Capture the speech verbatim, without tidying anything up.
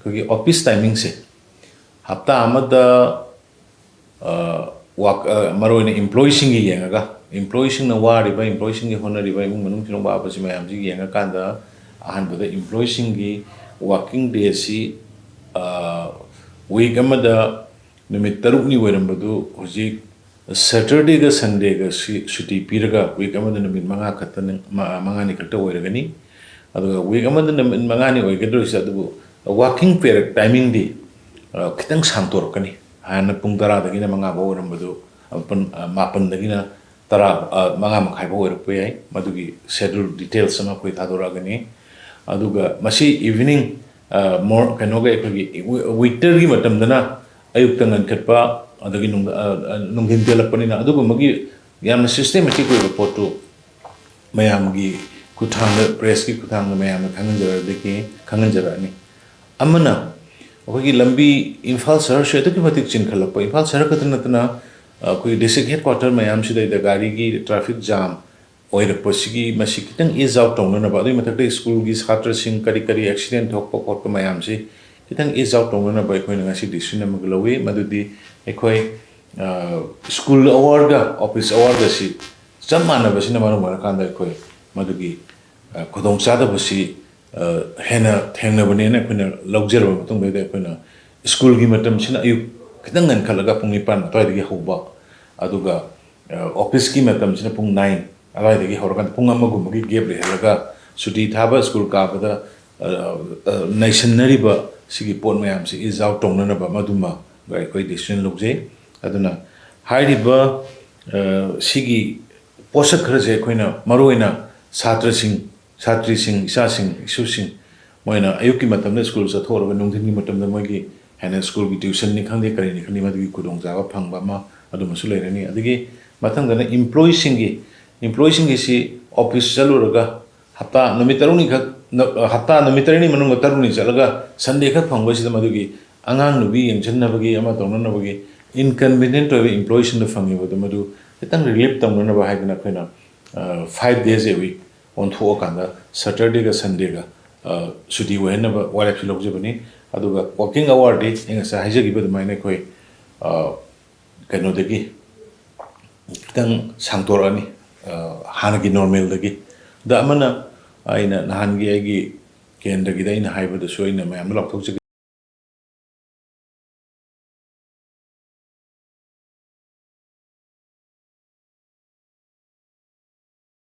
ꯑꯩꯈꯣꯏꯒꯤ ꯑꯣꯐꯤꯁ ꯇꯥꯏꯃꯤꯡꯁꯦ ꯍꯞꯇꯥ ꯑꯃꯗ, ꯑ, ꯋꯥꯛ-, ꯑ, ꯃꯔꯨꯑꯣꯏꯅ ꯏꯝꯄ꯭ꯂꯣꯌꯤꯁꯤꯡꯒꯤ ꯌꯦꯡꯉꯒ, ꯏꯝꯄ꯭ꯂꯣꯌꯤꯁꯤꯡꯅ ꯋꯥꯔꯤꯕ, ꯏꯝꯄ꯭ꯂꯣꯌꯤꯁꯤꯡꯒꯤ ꯍꯣꯠꯅꯔꯤꯕ, ꯏꯃꯨꯡ ꯃꯅꯨꯡꯁꯤꯅ ꯋꯥꯕꯁꯤ ꯃꯌꯥꯝꯁꯤ ꯌꯦꯡꯉꯀꯥꯟꯗ, ꯑꯍꯥꯟꯕꯗ ꯏꯝꯄ꯭ꯂꯣꯌꯤꯁꯤꯡꯒꯤ ꯋꯥꯔꯀꯤꯡ ꯗꯦꯁꯤ, ꯑ, ꯋꯤꯛ ꯑꯃꯗ ꯅꯨꯃꯤꯠ ꯇꯔꯨꯛꯅꯤ ꯑꯣꯏꯔꯝꯕꯗꯨ ꯍꯧꯖꯤꯛ ꯁꯦꯇꯔꯗꯦꯒ ꯁꯟꯗꯦꯒ ꯁꯤ-, ꯁꯨꯇꯤ ꯄꯤꯔꯒ ꯋꯤꯛ ꯑꯃꯗ ꯅꯨꯃꯤꯠ ꯃꯉꯥ ꯈꯛꯇꯅꯤ, ꯃ-, ꯃꯉꯥꯅꯤ ꯈꯛꯇ ꯑꯣꯏꯔꯒꯅꯤ꯫ ꯑꯗꯨꯒ ꯋꯤꯛ ꯑꯃꯗ ꯅꯨꯃꯤꯠ ꯃꯉꯥꯅꯤ ꯑꯣꯏꯒꯗꯧꯔꯤꯁꯦ, ꯑꯗꯨꯕꯨ ꯋꯥꯔꯀꯤꯡ ꯄꯤꯔꯤꯌꯠ ꯇꯥꯏꯃꯤꯡꯗꯤ, ꯑ, ꯈꯤꯇꯪ ꯁꯥꯡꯇꯣꯔꯛꯀꯅꯤ꯫ ꯍꯥꯟꯅ ꯄꯨꯡ ꯇꯔꯥꯗꯒꯤꯅ ꯃꯉꯥ ꯐꯥꯎ ꯑꯣꯏꯔꯝꯕꯗꯨ, ꯑ, ꯄꯨꯟ-, ꯑ, ꯃꯥꯄꯟꯗꯒꯤꯅ ꯇꯔꯥ, ꯑ, ꯃꯉꯥ ꯃꯈꯥꯏ ꯐꯥꯎ ꯑꯣꯏꯔꯛꯄ ꯌꯥꯏ꯫ ꯃꯗꯨꯒꯤ ꯁꯦꯗ꯭ꯌꯨꯜ ꯗꯤꯇꯦꯜꯁ ꯑꯃ ꯑꯩꯈꯣꯏ ꯊꯥꯗꯣꯔꯛꯑꯒꯅꯤ꯫ ꯑꯗꯨꯒ ꯃꯁꯤ ꯏꯚꯤꯅꯤꯡ, ꯑ, ꯃꯣꯔ-, ꯀꯩꯅꯣꯒ ꯑꯩꯈꯣꯏꯒꯤ ꯋꯤ-, ꯋꯤꯟꯇꯔꯒꯤ ꯃꯇꯝꯗꯅ ꯑꯌꯨꯛꯇ ꯉꯟꯈꯠꯄ, ꯑꯗꯒꯤ ꯅꯨꯡꯗ-, ꯑ, ꯑ, ꯅꯨꯡꯊꯤꯟ ꯇꯦꯜꯂꯛꯄꯅꯤꯅ ꯑꯗꯨꯒꯨꯝꯕꯒꯤ ꯌꯥꯝꯅ ꯁꯤꯁꯇꯦꯃꯦꯇꯤꯛ ꯑꯣꯏꯕ ꯄꯣꯠꯇꯨ ꯃꯌꯥꯝꯒꯤ ꯈꯨꯠꯊꯥꯡꯗ, ꯄ꯭ꯔꯦꯁꯀꯤ ꯈꯨꯠꯊꯥꯡꯗ ꯃꯌꯥꯝꯗ ꯈꯪꯍꯟꯖꯔꯛꯑꯗꯒꯤ, ꯈꯪꯍꯟꯖꯔꯛꯑꯅꯤ꯫ ꯑꯃꯅ, ꯑꯩꯈꯣꯏꯒꯤ ꯂꯝꯕꯤ, ꯏꯝꯐꯥꯜ ꯁꯍꯔꯁꯦ ꯑꯗꯨꯛꯀꯤ ꯃꯇꯤꯛ ꯆꯤꯟꯈꯠꯂꯛꯄ, ꯏꯝꯐꯥꯜ ꯁꯍꯔ ꯈꯛꯇ ꯅꯠꯇꯅ, ꯑꯩꯈꯣꯏ ꯗꯤꯁꯇ꯭ꯔꯤꯛ ꯍꯦꯗ ꯀ꯭ꯋꯥꯇꯔ ꯃꯌꯥꯝꯁꯤꯗꯩꯗ ꯒꯥꯔꯤꯒꯤ ꯇ꯭ꯔꯥꯐꯤꯛ ꯖꯥꯝ ꯑꯣꯏꯔꯛꯄꯁꯤꯒꯤ, ꯃꯁꯤ ꯈꯤꯇꯪ ꯏꯖ ꯑꯥꯎꯠ ꯇꯧꯅꯅꯕ, ꯑꯗꯨꯒꯤ ꯃꯊꯛꯇ ꯁ꯭ꯀꯨꯜꯒꯤ ꯁꯥꯇ꯭ꯔꯁꯤꯡ ꯀꯔꯤ ꯀꯔꯤ ꯑꯦꯛꯁꯤꯗꯦꯟ ꯊꯣꯛꯄ ꯈꯣꯠꯄ ꯃꯌꯥꯝꯁꯤ ꯈꯤꯇꯪ ꯏꯖ ꯑꯥꯎꯠ ꯇꯧꯅꯅꯕ ꯑꯩꯈꯣꯏꯅ ꯉꯁꯤ ꯗꯤꯁꯤꯖꯟ ꯑꯃꯒ ꯂꯧꯏ꯫ ꯃꯗꯨꯗꯤ ꯑꯩꯈꯣꯏ, ꯑ, ꯁ꯭ꯀꯨꯜ ꯑꯋꯥꯔꯒ ꯑꯣꯐꯤꯁ ꯑꯋꯥꯔꯒꯁꯤ ꯆꯞ ꯃꯥꯟꯅꯕꯁꯤꯅ ꯃꯔꯝ ꯑꯣꯏꯔꯀꯥꯟꯗ ꯑꯩꯈꯣꯏ ꯃꯗꯨꯒꯤ, ꯑ, ꯈꯨꯗꯣꯡꯆꯥꯗꯕꯁꯤ, ꯑ, ꯍꯦꯟꯅ ꯊꯦꯡꯅꯕꯅꯦꯅ ꯑꯩꯈꯣꯏꯅ ꯂꯧꯖꯔꯕ ꯃꯇꯨꯡꯗꯩꯗ ꯑꯩꯈꯣꯏꯅ ꯁ꯭ꯀꯨꯜꯒꯤ ꯃꯇꯝꯁꯤꯅ ꯑꯌꯨꯛ ꯈꯤꯇꯪ ꯉꯟꯈꯠꯂꯒ ꯄꯨꯡ ꯅꯤꯄꯥꯟ ꯑꯗꯨꯋꯥꯏꯗꯒꯤ ꯍꯧꯕ, ꯑꯗꯨꯒ, ꯑ, ꯑꯣꯐꯤꯁꯀꯤ ꯃꯇꯝꯁꯤꯅ ꯄꯨꯡ ꯅꯥꯏꯟ ꯑꯗꯨꯋꯥꯏꯗꯒꯤ ꯍꯧꯔꯀꯥꯟꯗ ꯄꯨꯡ ꯑꯃꯒꯨꯝꯕꯒꯤ ꯒꯦꯞ ꯂꯩꯍꯜꯂꯒ ꯁꯨꯇꯤ ꯊꯥꯕ ꯁ꯭ꯀꯨꯜ ꯀꯥꯕꯗ, ꯑ, ꯑ, ꯅꯩꯁꯟꯅꯔꯤꯕ ꯁꯤꯒꯤ ꯄꯣꯠ ꯃꯌꯥꯝꯁꯤ ꯏꯖ ꯑꯥꯎꯠ ꯇꯧꯅꯅꯕ ꯃꯗꯨꯃ ꯑꯩꯈꯣꯏ ꯗꯤꯁꯤꯖꯟ ꯂꯧꯖꯩ꯫ ꯑꯗꯨꯅ ꯍꯥꯏꯔꯤꯕ, ꯑ, ꯁꯤꯒꯤ ꯄꯣꯠꯁꯛ ꯈꯔꯁꯦ ꯑꯩꯈꯣꯏꯅ ꯃꯔꯨꯑꯣꯏꯅ ꯁꯥꯇ꯭ꯔꯁꯤꯡ, ꯁꯥꯇ꯭ꯔꯤꯁꯤꯡ, ꯏꯆꯥꯁꯤꯡ, ꯏꯁꯨꯁꯤꯡ, ꯃꯣꯏꯅ ꯑꯌꯨꯛꯀꯤ ꯃꯇꯝꯗ ꯁ꯭ꯀꯨꯜ ꯆꯠꯊꯣꯛꯑꯒ ꯅꯨꯡꯊꯤꯟꯒꯤ ꯃꯇꯝꯗ ꯃꯣꯏꯒꯤ ꯍꯦꯟꯅ ꯁ꯭ꯀꯨꯜꯒꯤ ꯇ꯭ꯌꯨꯁꯟꯅꯤ ꯈꯪꯗꯦ, ꯀꯔꯤꯅꯤ ꯈꯪꯗꯦ, ꯃꯗꯨꯒꯤ ꯈꯨꯗꯣꯡꯆꯥꯕ ꯐꯪꯕ ꯑꯃ ꯑꯗꯨꯃꯁꯨ ꯂꯩꯔꯅꯤ꯫ ꯑꯗꯒꯤ ꯃꯊꯪꯗꯅ ꯏꯝꯄ꯭ꯂꯣꯌꯤꯁꯤꯡꯒꯤ, ꯏꯝꯄ꯭ꯂꯣꯌꯤꯁꯤꯡꯒꯤꯁꯤ ꯑꯣꯐꯤꯁ ꯆꯠꯂꯨꯔꯒ ꯍꯞꯇꯥ ꯅꯨꯃꯤꯠ ꯇꯔꯨꯛꯅꯤꯈꯛ, ꯅ-, ꯍꯞꯇꯥ ꯅꯨꯃꯤꯠ ꯇꯔꯦꯠꯅꯤ ꯃꯅꯨꯡꯗ ꯇꯔꯨꯛꯅꯤ ꯆꯠꯂꯒ ꯁꯟꯗꯦ ꯈꯛ ꯐꯪꯕꯁꯤꯗ ꯃꯗꯨꯒꯤ ꯑꯉꯥꯡ ꯅꯨꯕꯤ ꯌꯦꯡꯁꯤꯟꯅꯕꯒꯤ ꯑꯃ ꯇꯧꯅꯅꯕꯒꯤ ꯏꯟꯀꯟꯚꯤꯅꯤꯌꯦꯟꯠ ꯑꯣꯏꯕ ꯏꯝꯄ꯭ꯂꯣꯌꯤꯁꯤꯡꯗ ꯐꯪꯉꯤꯕꯗꯨ ꯃꯗꯨ ꯈꯤꯇꯪ ꯔꯤꯂꯤꯐ ꯇꯧꯅꯅꯕ ꯍꯥꯏꯗꯅ ꯑꯩꯈꯣꯏꯅ, ꯑ, ꯐꯥꯏꯚ ꯗꯦꯖ ꯑꯦ ꯋꯤꯛ ꯑꯣꯟꯊꯣꯛꯑꯀꯥꯟꯗ ꯁꯇꯔꯗꯦꯒ ꯁꯟꯗꯦꯒ, ꯑ, ꯁꯨꯇꯤ ꯑꯣꯏꯍꯟꯅꯕ ꯋꯥꯔꯦꯞꯁꯨ ꯂꯧꯖꯕꯅꯤ꯫ ꯑꯗꯨꯒ working hourꯗꯤ ꯑꯩ ꯉꯁꯥꯏ ꯍꯥꯏꯖꯈꯤꯕ ꯑꯗꯨꯃꯥꯏꯅ ꯑꯩꯈꯣꯏ, ꯑ, ꯀꯩꯅꯣꯗꯒꯤ ꯈꯤꯇꯪ ꯁꯥꯡꯗꯣꯔꯛꯑꯅꯤ, ꯑ, ꯍꯥꯟꯅꯒꯤ normalꯗꯒꯤ꯫ ꯑꯗ ꯑꯃꯅ ꯑꯩꯅ ꯅꯍꯥꯟꯒꯤ ꯑꯩꯒꯤ ꯀꯦꯟꯗ꯭ꯔꯒꯤꯗ ꯑꯩꯅ ꯍꯥꯏꯕꯗꯁꯨ ꯑꯩꯅ ꯃꯌꯥꯝꯗ ꯂꯥꯎꯊꯣꯛꯆꯒꯦ꯫